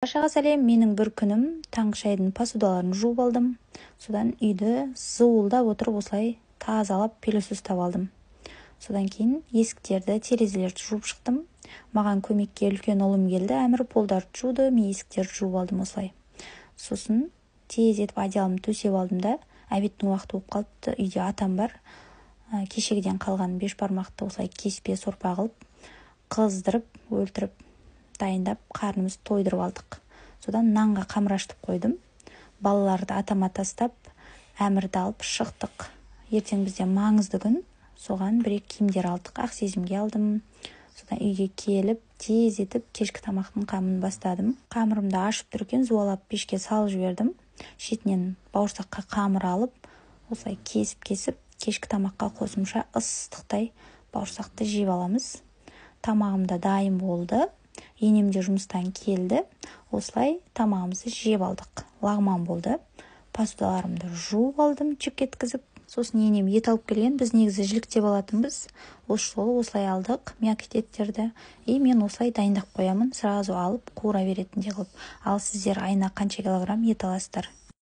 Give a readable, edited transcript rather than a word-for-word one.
Баршаға сәлем! Менің бір күнім: таңғы шайдың посудаларын жуып алдым. Содан үйді зуылдап отырып, осылай тазалап, пылесостап алдым. Содан кейін есіктерді, терезелерді жуып шықтым. Маған көмекке үлкен ұлым келді, Әмір. Полдарды жуды, мен есіктерді жуып алдым осылай. Сосын тез етіп одеялымды төсеп алдым да, обедтің уақыты болып қалыпты. Үйде атам бар, кешегіден қалған бешбармақты осылай кеспе сорпа қылып, қыздырып, өлтіріп, дайындап, қарнымызды тойдырып алдық. Содан нанға қамыр ашытып қойдым. Балаларды атама тастап, Әмірді алып шықтық. Ертең бізде маңызды күн, соған бір екі киімдер алдық, Ақсезімге алдым. Содан үйге келіп, тез етіп кешкі тамақтың қамын бастадым. Қамырымды ашып тұр екен, зуалап пешке салып жібердім. Шетінен бауырсаққа қамыр алып, осылай кесіп кесіп, кешкі тамаққа қосымша ыстықтай бауырсақты жеп аламыз. Тамағым да дайын болды, енем де жұмыстан келді. Осылай тамағымызды жеп алдық, лағман болды. Посудаларымды жуып алдым чик еткізіп. Сосын енем ет алып келген, біз негізі жіліктеп алатынбыз, осы жолы осылай алдық мякоть еттерді. И мен осылай дайындап қоямын, сразу алып қуыра беретіндей қылып. Ал сіздер айына қанша килограмм ет аласыздар?